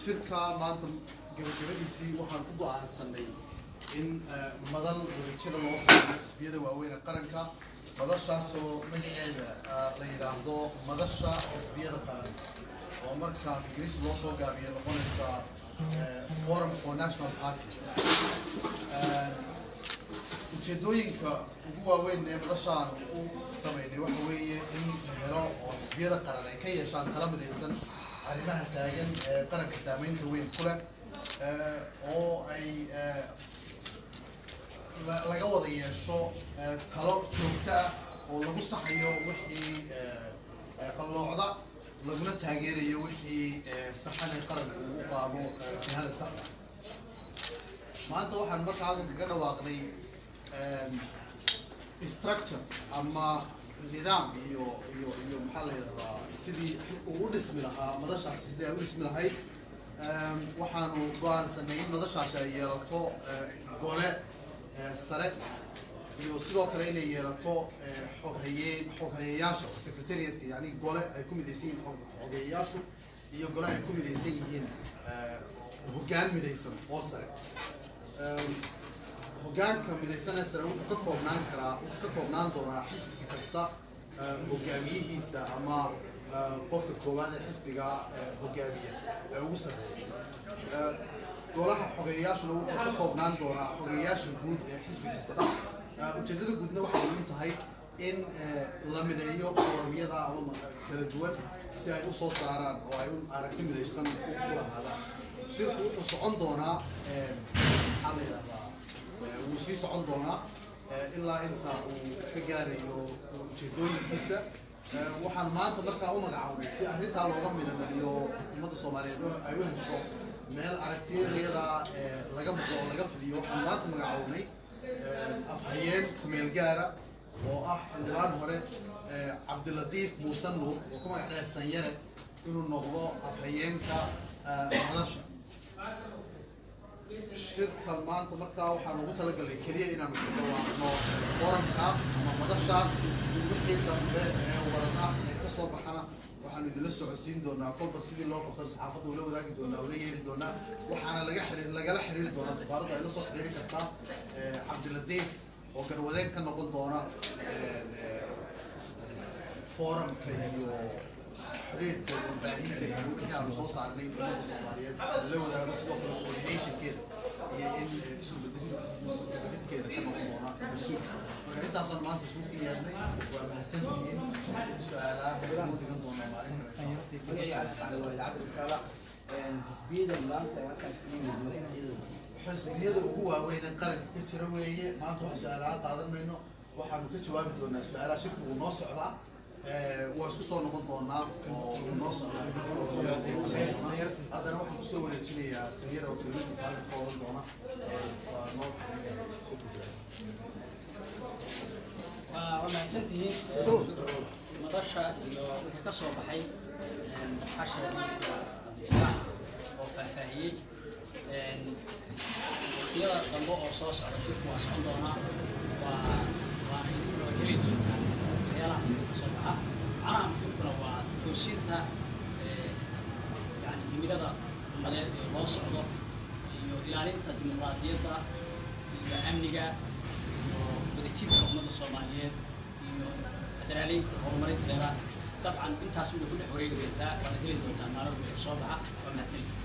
Shirka maanta gabagabadiisii waxaan ku go'aansanay in madal wadajira loo sameeyo xisbiyada waaweyn ee qaranka, madashaasoo magaceeda la yidhaahdo Madasha Xisbiyada Qaran, oo marka Ingiriis loo soo gaabiyo noqonaysa Forum for National Party. Ujeedooyinka ugu waaweyn ee madashaan u sameynay waxa weeye in la helo oo xisbiyada qaran ay ka yeeshaan tala midaysan arrimaha taagan ee qaranka saameynta weyn ku leh, oo ay laga wada yeesho talo joogto ah oo lagu saxayo wixii qalloocda, laguna taageerayo wixii saxan ee qaranku uu qaado jihada saxda. Maanta waxaan marka halkan kaga dhawaaqnay structure ama nidaam iyo maxaa la yidhahdaa, sidii uu u dhismi lahaa madashaasi, sidii ay u dhismi lahayd. Waxaanu go'aansanay in madashaasi ay yeelato gole sare iyo sidoo kale inay yeelato xoghayeen, xoghayeyaasha, secretariatka, yani gole ay ku midaysan yihiin xoghayeyaashu iyo gole ay ku midaysan yihiin hoggaan midaysan oo sare. Hoggaanka midaysan ee sare wuxuu ka koobnaan karaa, wuxuu ka koobnaan doonaa xisbi kasta hogaamiyihiisa ama qofka koowaad ee xisbiga hogaamiya ee ugu sarreeya. Golaha xogeeyayaashuna wuxuu ka koobnaan doonaa xogeeyayaasha guud ee xisbi kasta. Ujeedada guudna waxay uun tahay in la mideeyo forumyada ama kala duwan si ay usoo saaraan oo ay u aragti midaysan u lahaadaan. Shirku wuxuu socon doonaa, maxaa la yidhahdaa, wuu sii socon doonaa ilaa inta uu ka gaarayo ujeedooyinkiisa. Waxaan maanta markaa u magacaabnay si arrintaa looga midhadhaliyo, ummadda Soomaaliyeed ay u hesho meel aragtiyada laga maqlo oo laga fidiyo. Waxaan maanta magacaabnay afhayeen kumeel gaara oo ah xildhibaan hore Cabdilatiif Muuse Nuur, oo ku magac dheer Sanyare, inuu noqdo afhayeenka madasha. Shirka maanta markaa waxaan ugu talagalay keliya inaanu ku dhawaaqno forumkaas ama madashaas. Wixii dambe ee warar ah ee kasoo baxana waxaanu idinla socodsiin doonaa kolba sidii loo qabto, saxaafadda ula wadaagi doonaa, ula yeeri doonaa. Waxaana laga xiriir lagala xiriiri doonaa safaaradda, ay la soo xiriiri kartaa Cabdilatiif oo garwadeen ka noqon doona forumka iyo xiriirka warbaahinta iyo wixii aanu soo saarnay ummadda Soomaaliyeed la wadaago, sidoo kale coordinationkeeda iyo in isku bededkeeda ka noqon doona mas-uul. Marka intaasaan maanta isugu yeernay. Waa mahadsantihiin. Su-aalaha waxaynu dhigan doonaa maalin kale. Magacii Cali waa Idaacadda Risaala. Xisbiyada maanta ee halkaas ku yimid magacyadooda? Xisbiyada ugu waaweyn ee qaranka ka jira weeye. Maanta wax su-aalaha qaadan mayno, waxaanu ka jawaabi doonaa su-aalaha. Shirki wuu noo socdaa, waa isku soo noqon doonaa oo wuu noo socdaa oo noo socon doonaa. Haddana waxaan kusoo wareejinayaa Sanyar oo kelmadiisa halka ka oran doona. Waa noo shirki jira. Waa mahadsantihiin. Madasha iyo wixii ka soo baxay waxaa sheegay Cabdifataax oo faahfaahiyey. Waqtiyada dambe oo soo socda shirku waa socon doonaa, waana waa heli doontaa waxyaalaha shirka ka soo baxa. Macnaha shirkuna waa toosinta yani himilada ummadeed ee loo socdo iyo ilaalinta dimuqraadiyadda iyo amniga iyo wadajirka ummadda Soomaaliyeed iyo federaaleynta horumarinteeda. Dabcan intaas unay ku dhex wareegi doontaa, waana heli doontaa maalin wixii soo baxa. Waa mahadsantihi.